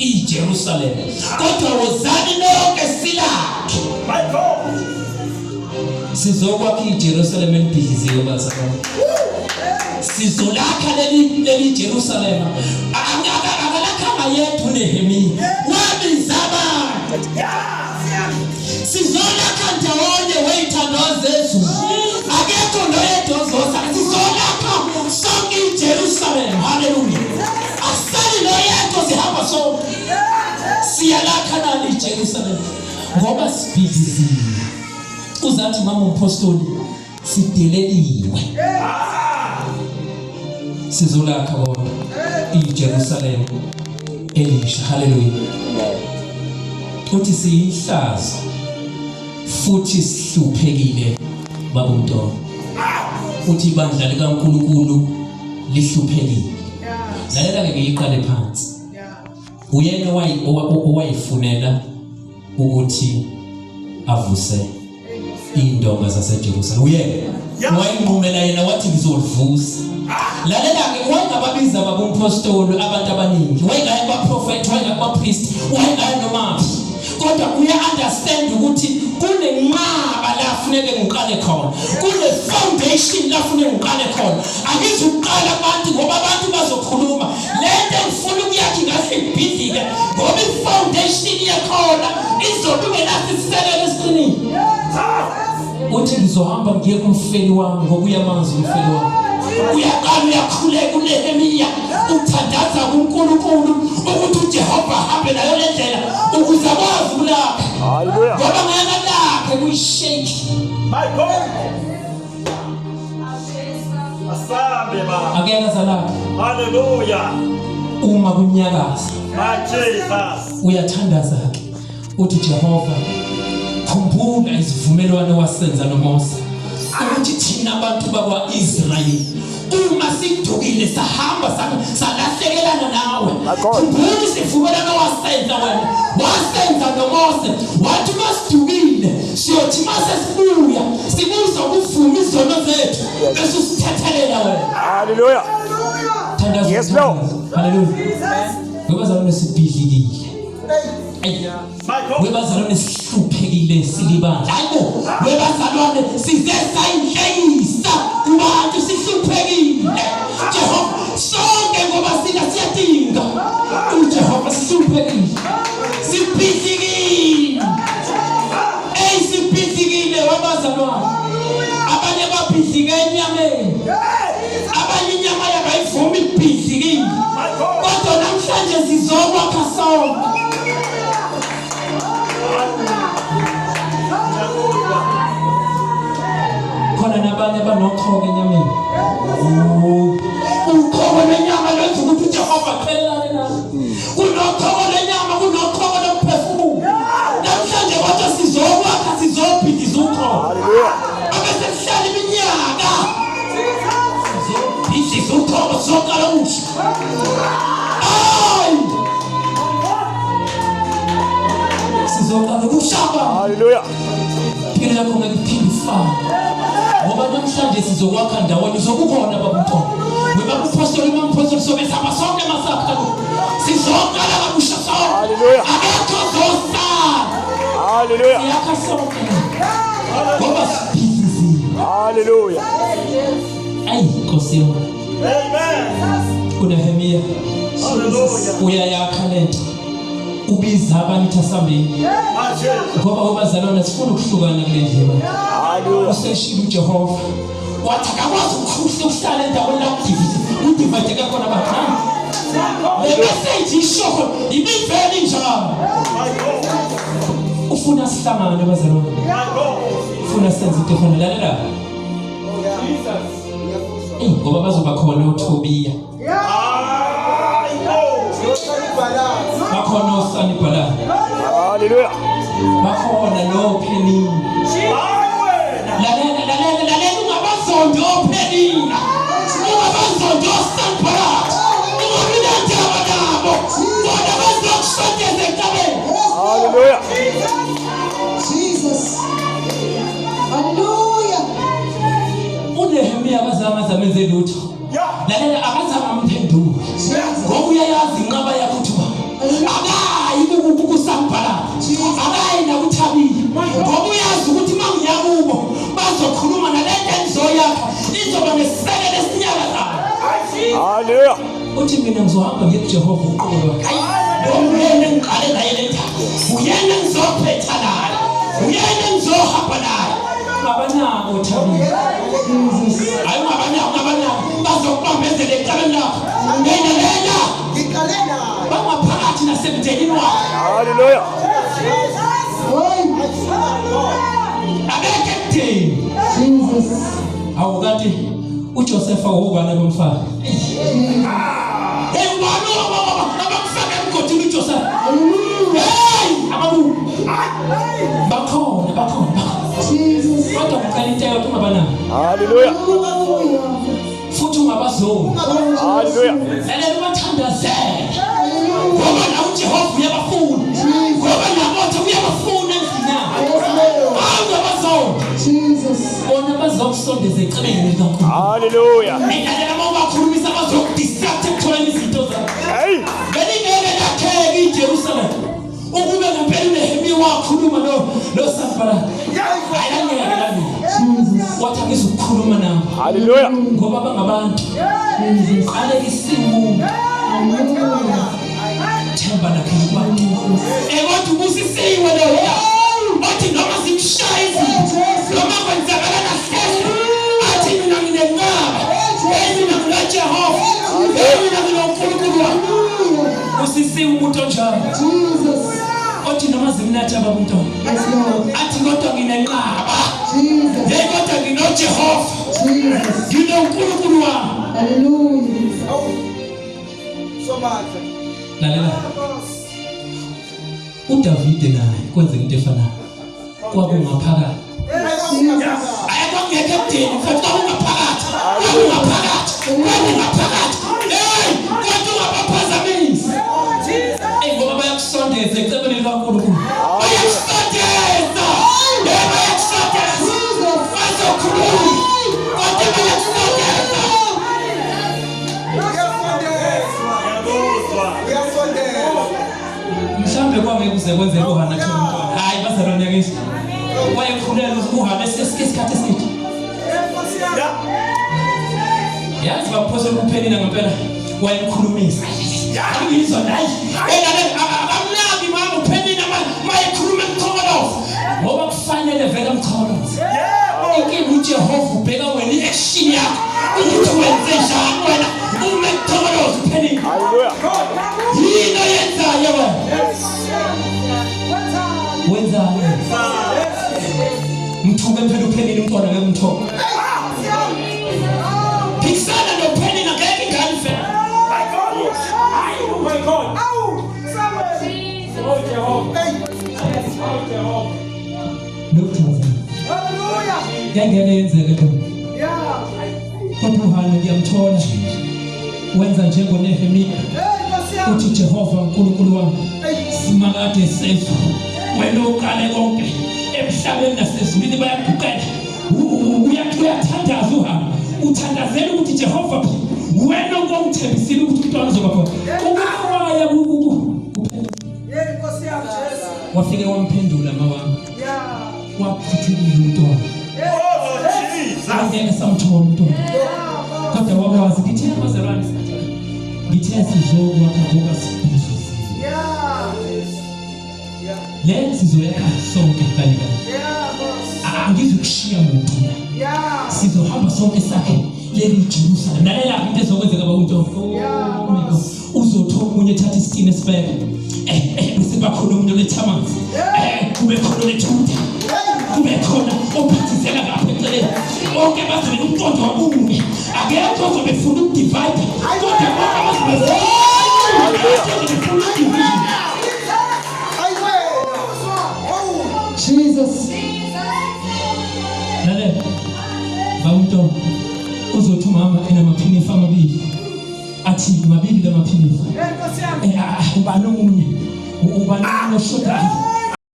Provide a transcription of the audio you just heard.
iJerusalem, kodwa wozani nonke silakhe. My God. Sizokwakha iJerusalem elibhidliziwe bazalwane. Sizolakha leli Jerusalem. Akalakhanga yedwa uNehemiya, wabiza abantu. Sizolakha ndawonye weyithandwa zezulu, akekho noyedwa ozosala. Sizolakha sonke iJerusalem. Haleluya! Asali noyedwa, sihamba sonke, siyalakha nani iJerusalem ngoba sibhidliziwe. Uzathi mama umpostoli, sideleliwe, sizolakha kodwa iJerusalem elisha. Haleluya! Uthi siyihlazo futhi sihluphekile, baba uMtolo. Uthi ibandla likaNkulunkulu lihluphekile. Lalela ke, ngiyiqale phansi. Uyena owayifunela ukuthi avuse indonga zaseJerusalem. Uyena wayinqumela yena, wathi ngizolivusa. Lalela-ke, wayengababiza babumpostoli abantu abaningi, wayengaya kubaprofethi, wayengaya kubapristi, wayengaya nomaphi, kodwa uya-understand ukuthi kunenqaba la funeke ngiqale khona, kune-foundation la funeke ngiqale khona. Angizukuqala abantu ngoba abantu bazokhuluma le nto engifuna ukuyakha ingahle ibhidlike ngoba i-foundation yakhona izobe ingenaso isisekelo esiqinile. Uthi ngizohamba ngiye kumfeli wami ngoba uyamazi umfeli wami. Uyaqala uyakhuleka uNehemiya, uthandaza kuNkulunkulu ukuthi uJehova ahambe nayo le ndlela ukuze akwazi ukulapha, ngoba ngeke lakhe kuyishake. My God. Asambe baba. Akuyena zalapha. Hallelujah. Uma kunyakaza. My Jesus. Uyathandaza ke. Uthi Jehova, khumbula isivumelwano wasenza noMose ukuthi thina abantu bakwa-Israyeli uma sidukile sahamba salahlekelana nawe, khumbula isivumelwano wasenza wena, wasenza noMose, wathi uma sidukile siyothi uma sesibuya sibuza ukuvuma izono zethu bese usithethelela wena. Hallelujah. Thandaza. Yes, Lord. Hallelujah. Ngoba sibhidlikile. Webazalwane, sihluphekile silibandla. Hayibo, webazalwane, size sayinhlekisa kubantu, sihluphekile. Jehova, sonke ngoba sina siyadinga uJehova, sihluphekile, sibhidlikile. Ey, sibhidlikile webazalwane. Abanye babhidlike enyameni, abanye inyama yabo ayivumi, ibhidlikile, kodwa namhlanje sizokwakha sonke. Khona nabanye abanochoko enyameni. Uchoko lwenyama lwenza ukuthi uJehova aqhelelane nawe. Kunochoko lwenyama, kunochoko lomphefumulo. Namhlanje kodwa sizokwakha, sizobhidliza uchoko. Abese sihlala iminyaka, sizobhidliza uchoko, sizoqala okusha. Ay! Sizoqala ukushaba. Hallelujah. Impilo yakho ngeke iphinde ifane. Ngoba namhlanje sizokwakha ndawonye, uzokukhona baba Mthombo. Weba umpostoli, uma umpostoli, sobe sihamba sonke masakha lokhu. Sizoqala kabusha sonke. Hallelujah. Akekho ozosala. Hallelujah. Siyakha sonke. Ngoba sibhidlizile. Hallelujah. Ayi Nkosi yami. Amen. uNehemiya Hallelujah. uyayakha lento, ubiza abantu asambeni, My Jesus. ngoba obazalwane sifuna ukuhlukana kule ndlela. Hallelujah. Useshilo uJehova, wathi akakwazi ukukhuhla ukuhlala endaweni la kudivayideka khona abantu. Le message isho ibivele injalo. My God. Ufuna sihlangane bazalwane, My God. ufuna senze into efana. Lalela, eyi, ngoba bazoba khona oThobiya, I know. bakhona oSanibhalani, Hallelujah. bakhona noPhenina. Hayi wena. Lalela, lalela, lalela, ungabazondi oPhenina, ungabazondi oSanibhalat, ungabi nendaba nabo, bona bazokusondeza entabeni. Hallelujah. Jesus. Hallelujah. UNehemiya akazange aze amenze lutho. Lalela, akazange amphendule ngoba uyayazi inqaba yakho ukuthi ubani. Uthi mina ngizohamba ngiye kuJehova uqobo lwakhe. Uyena engiqale naye le ndaba. Uyena engizophetha naye. Uyena engizohamba naye. Ungabanako Thabile. Hayi ungabanako, ungabanako. Bazokubambezela ecaleni lakho. Lena lena. Ngiqale naye. Bangaphakathi nasemndenini wakho. Hallelujah. Abekho emndeni. Jesus. Awu kanti uJosefa wobani abamfaka? Hey ubani abamfaka emgodini uJosefa? Hey ababu. Bakhona bakhona bakhona. Jesus. Kodwa ngicela into eyodwa ungabanayo. Hallelujah. Futhi ungabazoni. Hallelujah. Lalela ubathandazele. Ngoba nawe uJehova uyabafuna. Ngoba nabotha uyabafuna endlini yakho. Yes, Lord. Hayi ungabazoni. Jesus. Bona bazokusondeza ecebeni likaNkulunkulu. Hallelujah. Lalela uma ubakhulumisa bazokudistract ekutholeni izinto zakho. Hey. Belingeke lakheke iJerusalem ukube ngempela uNehemiya wakhuluma lo lo Sanballat. Hayi langeke langeke. Jesus. Wathi angizukukhuluma nabo Hallelujah. ngoba bangabantu. Jesus. Qalekisiwe Hallelujah. themba lakhe kubantu. Eh kodwa ubusisiwe lo. Wathi noma zimshaya izinto noma kwenzakala nahlezi athi mina nginenqaba. Hey mina nginoJehova. Hey mina nginoNkulunkulu wami. Usisiwe umuntu onjalo. Jesus. Othi noma zimnatha abamntwana. Yes, Lord. Athi kodwa nginenqaba. Jesus. Hey kodwa nginoJehova. Jesus. NginoNkulunkulu wami. Hallelujah. Somandla. Lalela. uDavide naye kwenzeka into efanayo. Kwakungaphakathi. Hayi kwakungekho emndeni mfethu kwakungaphakathi. Kwakungaphakathi. Kwakungaphakathi. Hey, kodwa ungabaphazamisi. Hey ngoba bayakusondeza ecebeni likaNkulunkulu. Bayakusondeza. Hey bayakusondeza. Bazokhuluma. Kodwa bayakusondeza. Uyasondezwa. Ngiyakuzwa. Uyasondezwa. Mhlambe kwangeke kuze kwenzeke uHana athole umntwana. Hayi bazalwane ngiyakizwa. Wayekhulelwe uHana isikhathi eside. Ya. Yazi baphosela uPhenina ngempela wayemkhulumisa. Angizwa nayi. Ena akamnaki mama uPhenina mayekhuluma emchokoloza. Ngoba kufanele vele amchokoloze. Yebo. Inkinga uJehova ubheka wena i-action yakho ukuthi wenze njani wena uma emchokoloza uPhenina. Hallelujah. Yini oyenzayo wena? Wenzani? Mthuke phela uPhenina umntwana ngeke umthole. Phikisana noPhenina ngeke ingane ife. My God. Oh my God. Oh Jehovah. Oh Jehovah. Lokuthokoza. Yangeke yenzeke lo. Kodwa uHana ngiyamthola. Wenza njengoNehemiya. Uthi Jehova uNkulunkulu wami simakade sethu wena oqale konke emhlabeni nasezulwini bayaguqela. Uyathandaza uHana. Uthandazela ukuthi Jehova phi wena ongithembisile ukuthi umntwana uzoba khona. Ukuwaya wafike wamphendula mawami. Wachithekile umntwana. Oh Jesus. Angeke samthola umntwana. Kodwa wakwazi ngithe bazalwane ngithe sizokwakha ngoba sibusisiwe. Le sizoyakha sonke kanye kanye. Angizukushiya muntu la. Sizohamba sonke sakhe leli Jerusalem. Lalela into ezokwenzeka baba uNtombi. Oh my God. Uzothola omunye ethatha isitini esibeke. Bese kuba khona omunye oletha amanzi. Kube khona oletha udaka. Kube khona ophithizela ngapha eceleni. Bonke bazobe umqondo wamunye. Akekho ozobe efuna ukudivide. Kodwa bonke bazobe befuna ukudivision. Jesus. Lalela. Baba uNtombi uzothi umama enamaphinifa amabili. Athi mabili lamaphinifa. Ubani omunye? Ubani omunye oshodayo?